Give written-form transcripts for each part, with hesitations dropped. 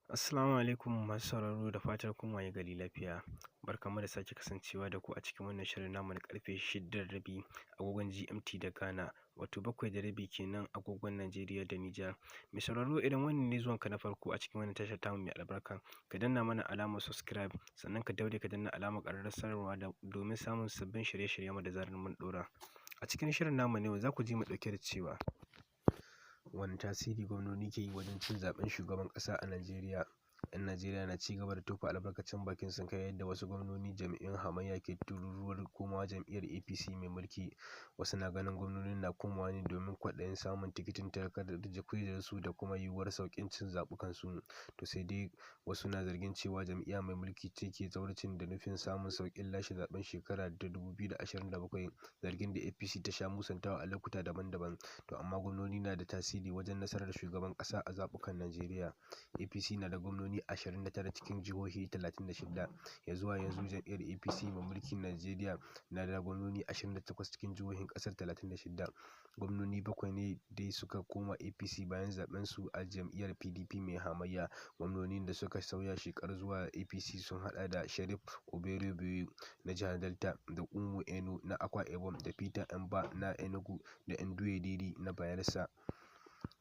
Assalamu alaikum masu sauraro, da fatar kun waye gari lafiya. Barkanmu da sake kasancewa da ku a cikin wannan shirin namu na karfe 6:30 agogon GMT da Ghana, wato 7:30 kenan agogon Najeriya da Nijar. Mai sauraro, idan wannan ne zuwanka na farko a cikin wannan tashar tamu mai albarka, ka danna mana alamar subscribe, sannan ka daure ka danna alamar ƙararrawar sanarwa domin samun sabbin shirye-shiryenmu da zarar mun ɗora. A cikin shirin namu na yau za ku ji mu ɗauke da cewa: wani tasiri gwamnoni ke yi wajen cin zaɓen shugaban ƙasa a Najeriya? 'Yan Najeriya na ci gaba da tofa albarkacin bakin su kan yadda wasu gwamnonin jam'iyyun hamayya ke tururuwar komawa jam'iyyar APC mai mulki. Wasu na ganin gwamnonin na komawa ne domin kwaɗayin samun tikitin takarar kujerarsu da kuma yiwuwar sauƙin cin zaɓukansu. To sai dai wasu na zargin cewa jam'iyya mai mulki ce ke zawarcin da nufin samun sauƙin lashe zaɓen shekara ta 2027, zargin da APC ta sha musantawa a lokuta daban-daban. To amma gwamnoni na da tasiri wajen nasarar shugaban ƙasa a zaɓukan Najeriya. APC na da gwamnoni 29 cikin jihohi 36. Ya zuwa yanzu jam'iyyar APC mai mulkin Najeriya na da gwamnoni 28 cikin jihohin ƙasar 36. Gwamnoni bakwai ne dai suka koma APC bayan zaɓen su a jam'iyyar PDP mai hamayya. Gwamnonin da suka sauya shekar zuwa APC sun haɗa da Sheriff Oborevwori na jihar Delta, da Umo Eno na Akwa Ibom, da Peter Mbah na Enugu, da Douye Diri na Bayelsa.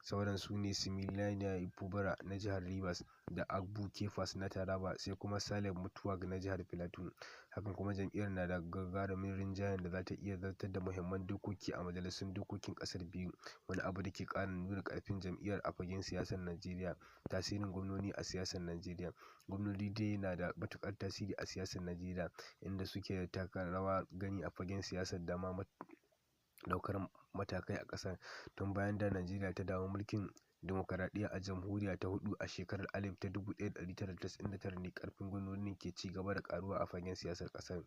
Sauran su ne Siminalayi Fubara na jihar Rivers, da Agbu Kefas na Taraba, sai kuma Caleb Mutfwang na jihar Filato. Hakan kuma jam'iyyar na da gagarumin rinjayen da za ta iya zartar da muhimman dokoki a majalisun dokokin ƙasar biyu, wani abu da ke ƙara nuna ƙarfin jam'iyyar a fagen siyasar Najeriya. Tasirin gwamnoni a siyasar Najeriya. Gwamnoni dai na da matuƙar tasiri a siyasar Najeriya, inda suke taka rawar gani a fagen siyasar da ma ɗaukar matakai a ƙasar. Tun bayan da Najeriya ta dawo mulkin dimokuraɗiyya a jamhuriya ta huɗu a shekarar 1999 ne ƙarfin gwamnonin ke ci gaba da ƙaruwa a fagen siyasar ƙasar.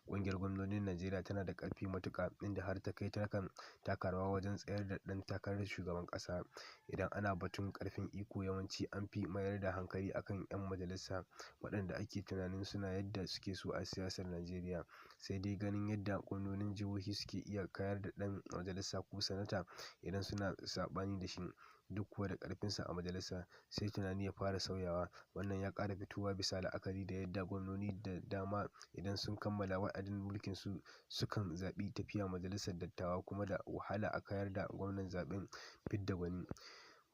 Ƙungiyar gwamnonin Najeriya tana da ƙarfi matuƙa, inda har ta kai takan taka rawa wajen tsayar da ɗan takarar shugaban ƙasa. Idan ana batun ƙarfin iko, yawanci an fi mayar da hankali akan 'yan majalisa, waɗanda ake tunanin suna yadda suke so a siyasar Najeriya. Sai dai ganin yadda gwamnonin jihohi suke iya kayar da ɗan majalisa ko sanata idan suna saɓani da shi, duk kuwa da ƙarfinsa a majalisa, sai tunani ya fara sauyawa. Wannan ya ƙara fitowa bisa la'akari da yadda gwamnoni da dama idan sun kammala wa'adin mulkinsu sukan zaɓi tafiya majalisar dattawa, kuma da wahala a kayar da gwamnan zaɓen fidda gwani.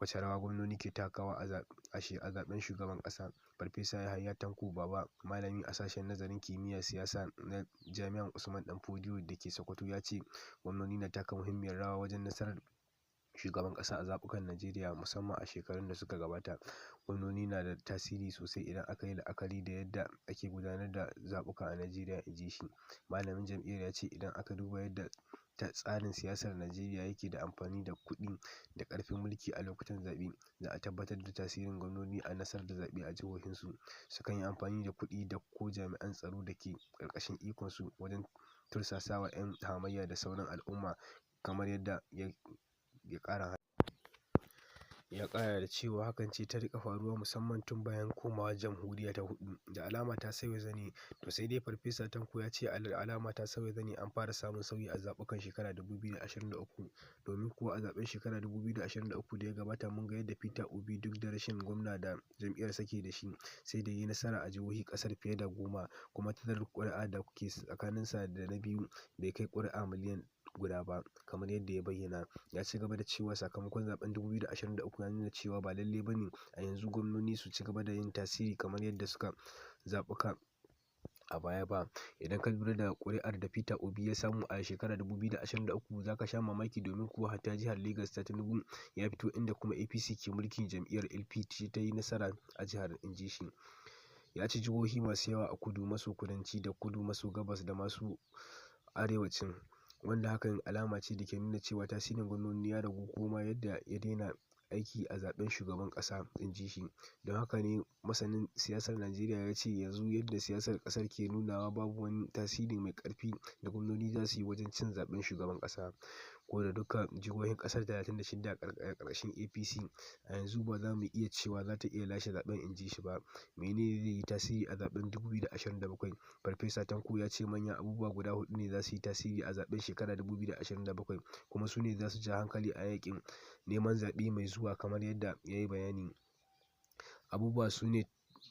Wace rawa gwamnoni ke takawa a zaɓen shugaban ƙasa? Farfesa Yahaya Tanko Baba, malami a sashen nazarin kimiyyar siyasa na Jami'ar Usman Danfodiyo da ke Sokoto, ya ce gwamnoni na taka muhimmiyar rawa wajen nasarar shugaban ƙasa a zaɓukan Najeriya, musamman a shekarun da suka gabata. Gwamnoni na da tasiri sosai idan aka yi la'akari da yadda ake gudanar da zaɓuka a Najeriya, in ji shi. Malamin jam'iyyar ya ce idan aka duba yadda tsarin siyasar Najeriya yake da amfani da kuɗi da ƙarfin mulki a lokutan zaɓe, za a tabbatar da tasirin gwamnoni a nasarar zaɓe a jihohinsu. Sukan yi amfani da kuɗi da ko jami'an tsaro da ke ƙarƙashin ikonsu wajen tursasawa 'yan hamayya da sauran al'umma, kamar yadda ya ƙara. Ya ƙara da cewa hakan ce ta riƙa faruwa musamman tun bayan komawa jamhuriya ta huɗu. Da alama ta sauya zani. To sai dai Farfesa Tanko ya ce alama ta sauya zani, an fara samun sauyi a zaɓukan shekara 2023. Domin kuwa a zaɓen shekara 2023 da ya gabata, mun ga yadda Peter Obi, duk da rashin gwamna da jam'iyyarsa ke da shi, sai da ya yi nasara a jihohin ƙasar fiye da 10, kuma tazarar ƙuri'a da ke tsakaninsa da na biyu bai kai ƙuri'a miliyan 1 ba, kamar yadda ya bayyana. Ya ci gaba da cewa sakamakon zaɓen 2023 ya nuna cewa ba lalle ba ne a yanzu gwamnoni su ci gaba da yin tasiri kamar yadda suka zaɓuka a baya ba. Idan ka lura da ƙuri'ar da Peter Obi ya samu a shekarar 2023, za ka sha mamaki, domin kuwa hatta jihar Legas ta Tinubu ya fito, inda kuma APC ke mulki, jam'iyyar LP ce ta yi nasara a jihar, in ji shi. Ya ci jihohi masu yawa a kudu maso kudanci da kudu maso gabas da masu arewacin, wanda hakan alama ce da ke nuna cewa tasirin gwamnoni ya ragu ko ma yadda ya daina aiki a zaɓen shugaban ƙasa, in ji shi. Don haka ne masanin siyasar Najeriya ya ce yanzu yadda siyasar ƙasar ke nunawa, babu wani tasiri mai ƙarfi da gwamnoni za su yi wajen cin zaɓen shugaban ƙasa. Ko da duka jihohin ƙasar 36 a ƙarƙashin APC a yanzu, ba za mu iya cewa za ta iya lashe zaɓen, in ji shi ba. Mene ne zai yi tasiri a zaɓen 2027? Farfesa Tanko ya ce manyan abubuwa guda huɗu ne za su yi tasiri a zaɓen shekarar 2027, kuma su ne za su ja hankali a yaƙin neman zaɓe mai zuwa, kamar yadda ya yi bayani. abubuwa su ne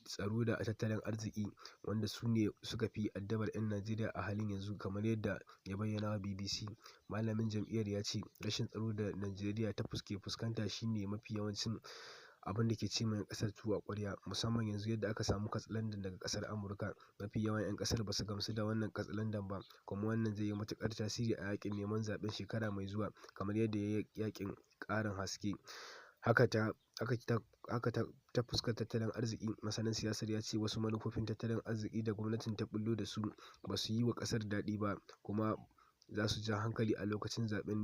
tsaro da tattalin arziki, wanda su ne suka fi addabar 'yan Najeriya a halin yanzu, kamar yadda ya bayyana wa BBC. Malamin jam'iyyar ya ce rashin tsaro da Najeriya ta ke fuskanta shi ne mafi yawancin abin da ke ci ma 'yan ƙasar tuwo a ƙwarya, musamman yanzu yadda aka samu katsalandan daga ƙasar Amurka. Mafi yawan 'yan ƙasar ba su gamsu da wannan katsalandan ba, kuma wannan zai yi matuƙar tasiri a yaƙin neman zaɓen shekara mai zuwa, kamar yadda ya yi yaƙin ƙarin haske. Haka ta haka ta haka ta ta fuskar tattalin arziki, masanin siyasar ya ce wasu manufofin tattalin arziki da gwamnatin ta ɓullo da su ba su yi wa ƙasar daɗi ba, kuma za su ja hankali a lokacin zaɓen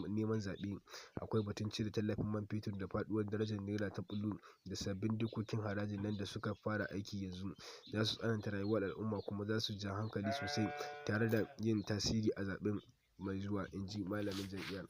neman zaɓe. Akwai batun cire tallafin man fetur da faɗuwar darajar naira ta ɓullo da sabbin dokokin harajin nan da suka fara aiki yanzu. Za su tsananta rayuwar al'umma kuma za su ja hankali sosai tare da yin tasiri a zaɓen mai zuwa, in ji malamin jam'iyyar.